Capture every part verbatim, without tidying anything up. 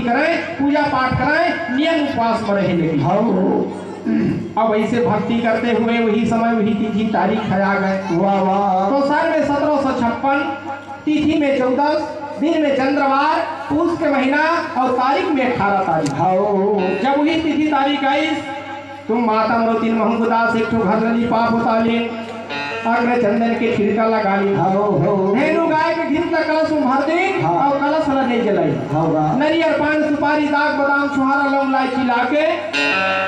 करें, पूजा पाठ करें, नियम उपवास में रहे लगी। हाँ। अब ऐसे भक्ति करते हुए वही समय, वही तिथि, तारीख है आ गए। वाह, वाह। तो साल में सत्रह सौ छप्पन, तिथि में चौदस, दिन में चंद्रवार, पूस के महीना और तारीख में अठारह तारीख। हाँ। जब वही तिथि तारीख आई, तुम माता मोरो तीन महंगुदास एक ठो घर नली पाप उतालिन, अग्र चंदन के छिड़का लगा ली। हाँ, हाँ। धेनु गाय के घिन तक कलश में भर दे हाँ। और कलश ला नहीं जलाई। हाँ, वाह। नरियर पान सुपारी दाग बादाम छुहारा लौंग लाइची लाके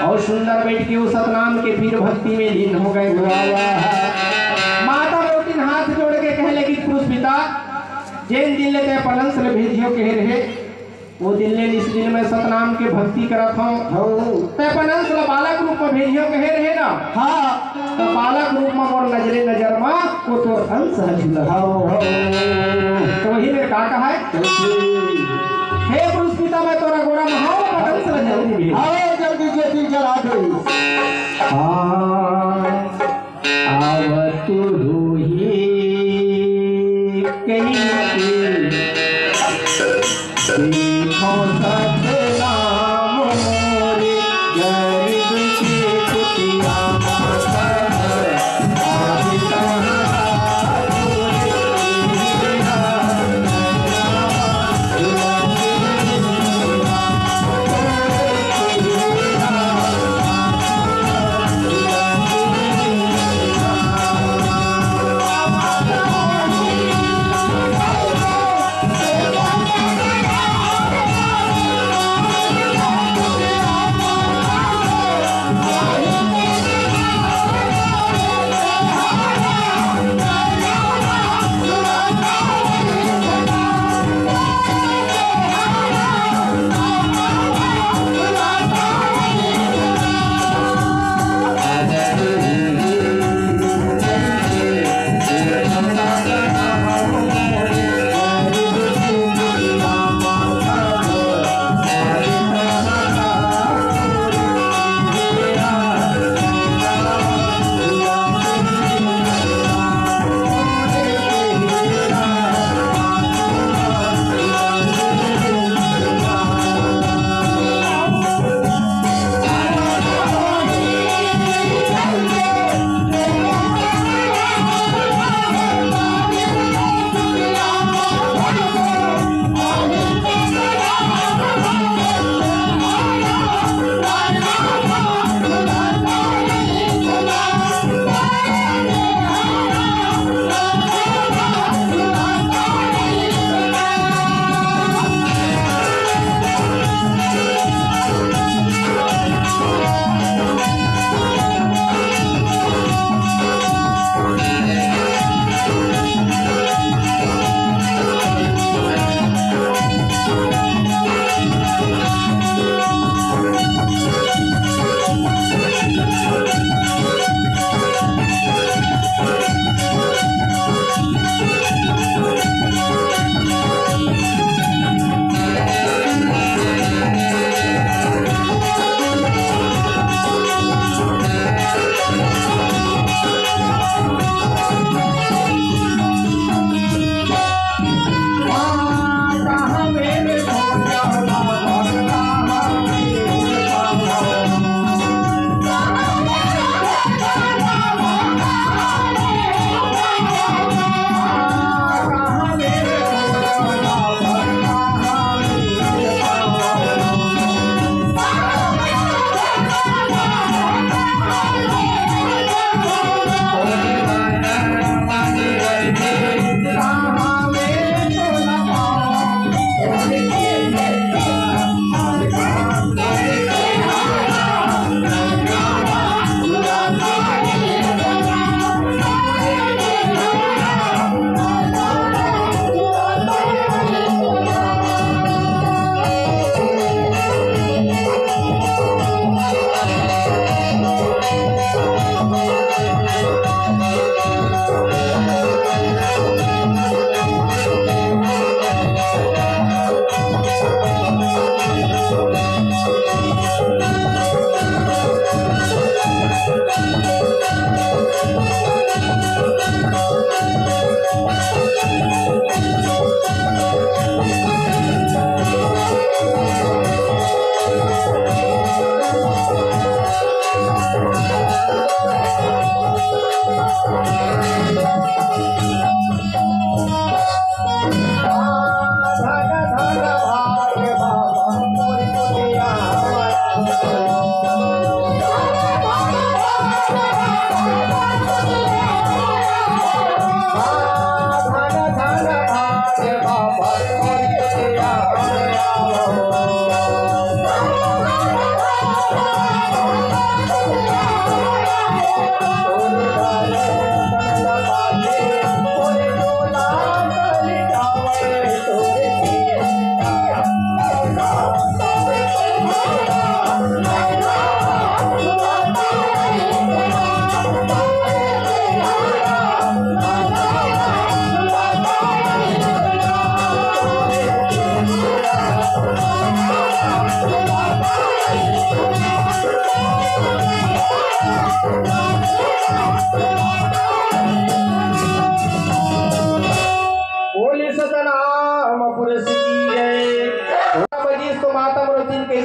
और सुंदर बैठ के वो सतनाम के पीर भक्ति में लीन हो गए। वाह, वाह। माता मोरो तीन हाथ जोड़ के कहे लगी, पुरुष पिता, जेन दिन ले तैं पनंस ले भेजियो कहे रहे, वो दिन ले इस दिन में सतनाम के भक्ति करत हूँ। हाँ। तैं पनंस ला बालक रूप में भेजियो कहे रहे ना। हाँ। तो बालक रूप में मोर नजरे नजर में वो तोर अंश है झूलत। हाँ, हाँ। तो वही मेरे का कहा है? कैसे? हे पुरुष पिता, मैं तोरा गोरा में हूँ, पनंस ला जल्दी भेज। हाँ, जल्दी ज्योति जला दे। हाँ। आवत होही कहिके, देखो सतनाम मोरे गरीब के कुटिया।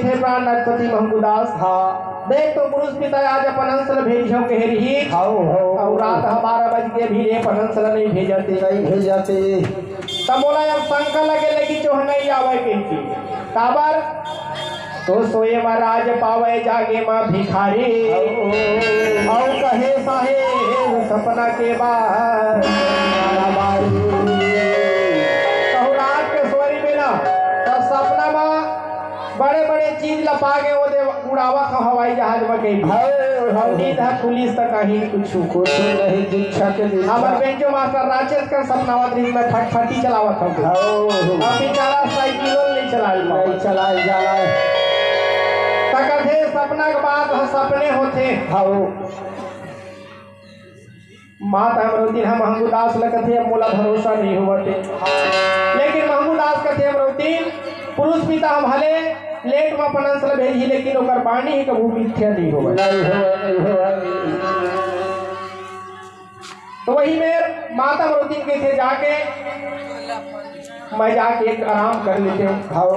हे प्राणनाथ पति महंगू दास, हाँ। देख तो पुरुष पिता आज अपन अंश ल भेजिहव कहे रहिस। हव, हव। अउ रात ह बारह बज गे, अभी ले अपन अंश ल नइ भेजत हे। नइ भेजत हे। त मोला अब शंका लगे लगिस, ओह नइ आवय कहिके। काबर? तो सोए म राज पावय, जागे म भिखारी। हव। अउ कहे साहेब सपना के बात। कहूँ रात के सोए रहिबे ना, त सपना म बड़े-बड़े चीज ल पाके ओदे उड़ावत हव हवाई जहाज म कहीं। हव, हव। अउ नींद ह खुलिस त कहीं कुछु। कुछु नहीं, दीक्षा के दीक्षा। हमर बेंजो मास्टर राजेश कर सपना आवत रहिस, मैं फटफटी चलावत हव। हव। अब बेचारा साइकिलो नहीं चलाए पावत। नहीं चलाए जाला। त कथे सपना के बात ह, सपने होथे। हव। माता अमरौतिन ह महंगू दास ल कथे, "अब मोला भरोसा नहीं होवत हे।" लेकिन महंगू दास कथे, "अमरौतिन, पुरुष पिता ह भले लेट म अपन अंश ल भेजही, लेकिन ओकर बाणी ह कभू मिथ्या नहीं होवय।" नहीं होवय, नहीं होवय। तो वही मेर माता अमरौतिन कथे, "जाके मैं जाके एक आराम कर लेते हूँ।" हव।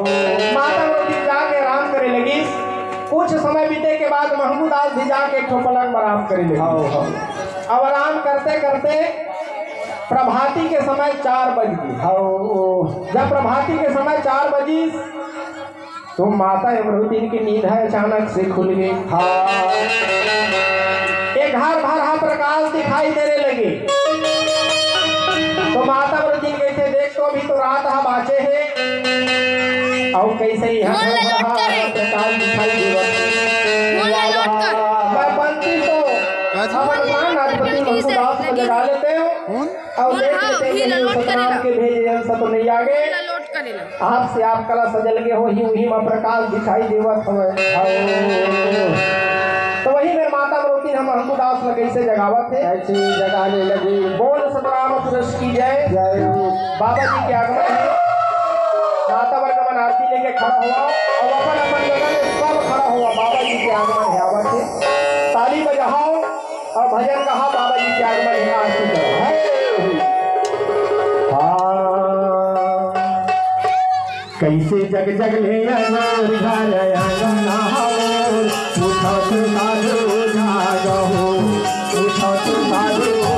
माता अमरौतिन जाके आराम करे लगिस। कुछ समय बीते के बाद महंगू दास भी जाके एक ठो पलंग में आराम करे लगिस। हव, हव। अब आराम करते करते प्रभाती के समय चार बज गे। हव। जब प्रभाती के समय चार बजिस, तो माता अमरौतिन के नींद ह अचानक से खुल गे। हाँ। एक घर भर ह प्रकाश दिखाई देने लगे। तो माता अमरौतिन कथे, "देख तो अभी तो रात ह बाचे हे। अउ कइसे इहाँ घर भर ह प्रकाश दिखाई देवत हे?" मैं बनती तो अपन प्राण अधिपति महंगू दास को जगा लेते हूँ। अउ देख लेते हैं, सतराम के भेजे अंश तो नहीं आगे। आपसे आपका ला सजल गे होही, उही मा प्रकाश दिखाई देवत हवय। तो वही मेर माता अमरौतिन ह महंगू दास ला कइसे जगावत हे। कैसे जगाने लगी। बोल सतराम पुरुष की जय। जय। बाबा जी के आगमन हे। माता वर्ग मन आरती लेके खड़ा होवा अउ अपन अपन जगह में सब खड़ा होवा। बाबा जी के आगमन हे, आवत हे। ताली बजाओ। अउ भजन कहा, बाबा जी के आगमन हे, आरती करा। हे। हाँ। कैसे जग जग ले अनोर घर अंगना होर, उठा तो साधु जागो, उठा तो साधु जागो।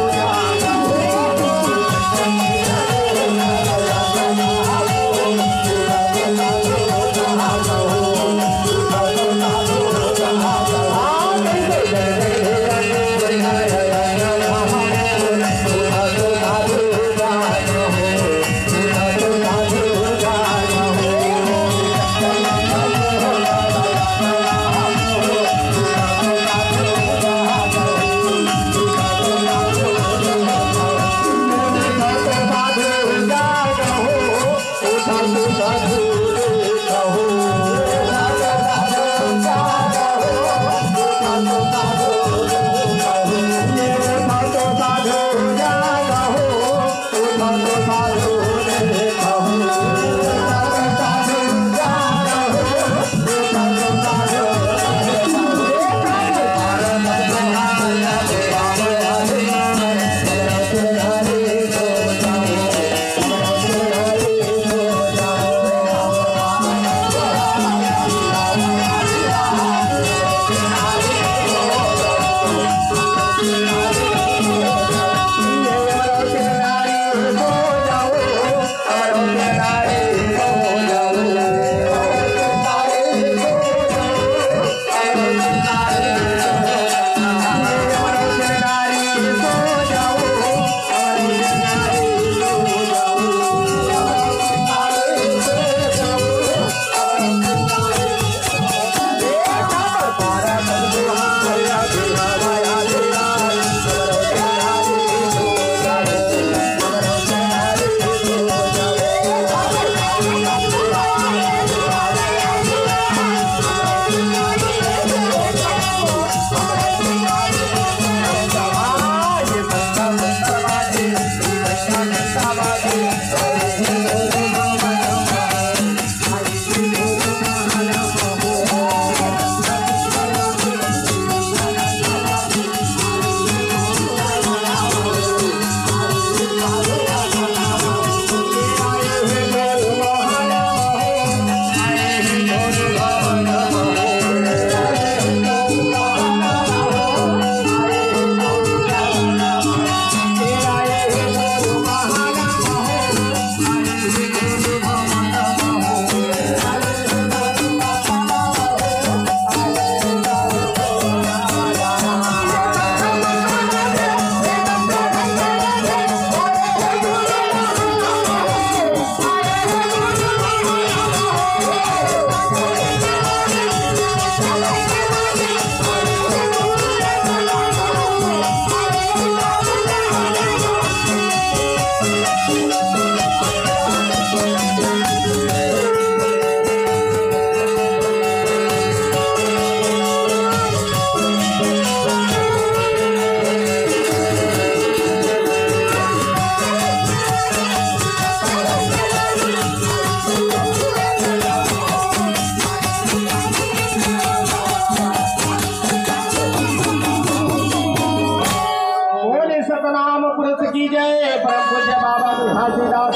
घासीदास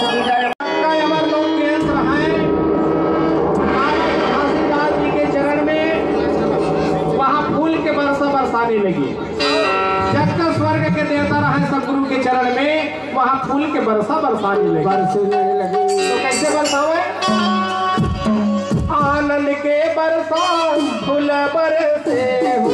जी के चरण में वहाँ फूल के बरसा बरसाने लगी। जब तक स्वर्ग के देवता रहे सतगुरु के चरण में, वहाँ फूल के बरसा बरसाने लगी। बरसने लगी। तो कैसे बरसावे? आनंद के बरसा फूल बरसे हो।